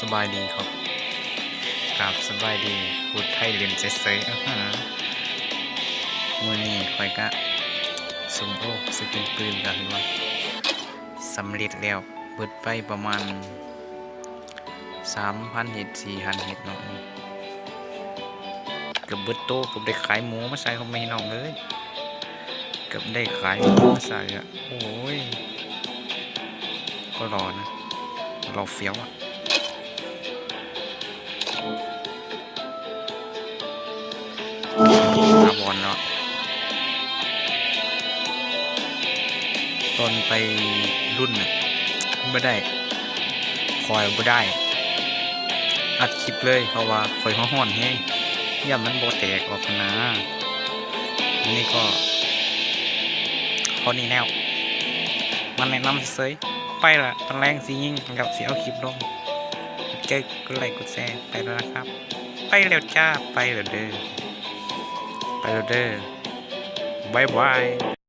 ສະບາຍດີ ຂໍກາບສະບາຍດີ ຜູ້ໄທຫຼິ້ນເສີຍໆ. ອືຫື ມື້ນີ້ຂ້ອຍກະສົມໂອ ຊິກິນປືນກະຖືວ່າສຳເລັດແລ້ວ ເບິດໄປປະມານສາມພັນເຮັດ ສີ່ພັນເຮັດເນາະ. ເກືອບເບິດໂຕ ເກືອບໄດ້ຂາຍໝູມາໃສ່ ພໍ່ແມ່ພີ່ນ້ອງເອີຍ ເກືອບໄດ້ຂາຍໝູມາໃສ່ອະ. ໂອ້ຍ ກໍຫຼໍ່ນະ ຫຼໍ່ຟຽວອະ. ອາວອນເນາະ ຕອນໄປລຸ້ນນະ ບໍ່ໄດ້ ຂ້ອຍບໍ່ໄດ້ອັດຄລິບເລີຍ ເພາະວ່າຂ້ອຍຫົວຮ້ອນແຮງ ຢ້ານມັນບໍ່ແຕກອອກຫັ້ນນາ. ມື້ນີ້ກໍພໍນີ້ແລ້ວ ມາແນະນຳເສີຍໆ ໄປລະ ຕອນແລງຊິຍິງ ແລ້ວຊິເອົາຄລິບລົງ ກົດໄລກົດແຊ ໄປແລ້ວນະຄັບ ໄປແລ້ວຈ້າ ໄປແລ້ວເດີ ໄປແລ້ວເດີ ບາຍບາຍ.